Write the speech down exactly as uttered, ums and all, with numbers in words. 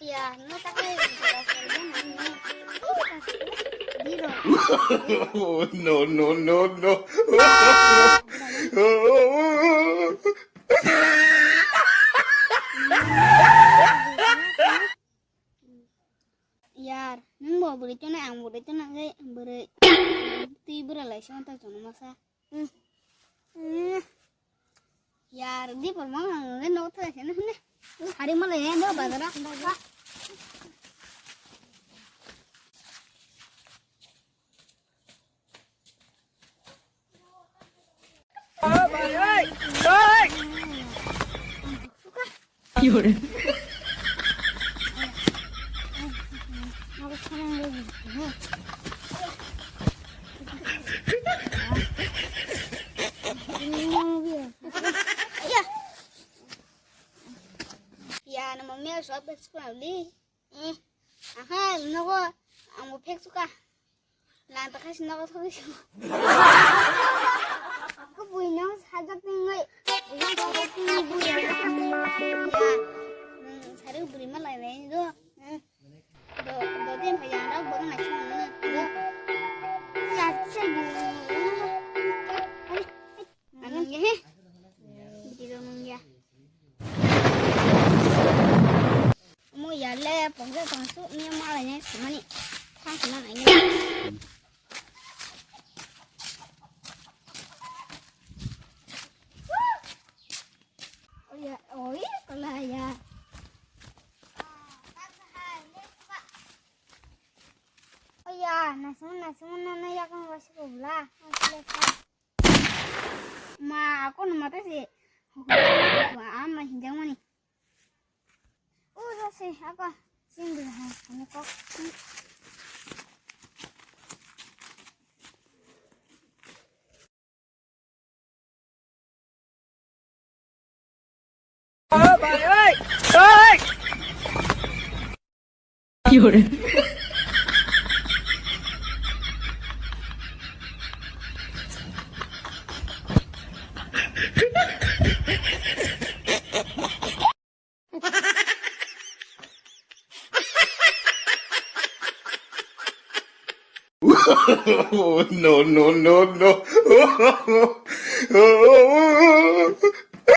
Ya, no ta kai. Diro. Oh, no, no, no, no. Yar, nung bo bwrwi tongna, ang bwrwi tongna, hwnkhe bwrwi twi bwrwi lai se wngtang chwngno masa. Hmm. Hmm. Yar, di por mang ang nge nok thai se ne. Hari mala ya no bazara. Ya, nama mia suap ekspon li. Eh, aha, nogo, ang bo phek suka. Lang ta khai si nogo thogwi si. Ko bui no sajak tingoi. Bui no sajak tingoi bui. Ya. Hmm, sari buri ma lai nai do. Hmm. Do, do den phai yang rok bo na si mo do. Ya, se. Ani, ani. Ang nang ya he. Bidi do nang ya. Omo ya le pokjak tong su, miya ma lai nai sumani. Thang sumani nai. Oya, oi, kala ya. Oya, nasung, nasung, nana ya kang wasi ko bla. Ma, ako no mata si. Ama hinjang mani. Udah sih, apa? Sini dulu, ha, ini kok. No, no, no, no.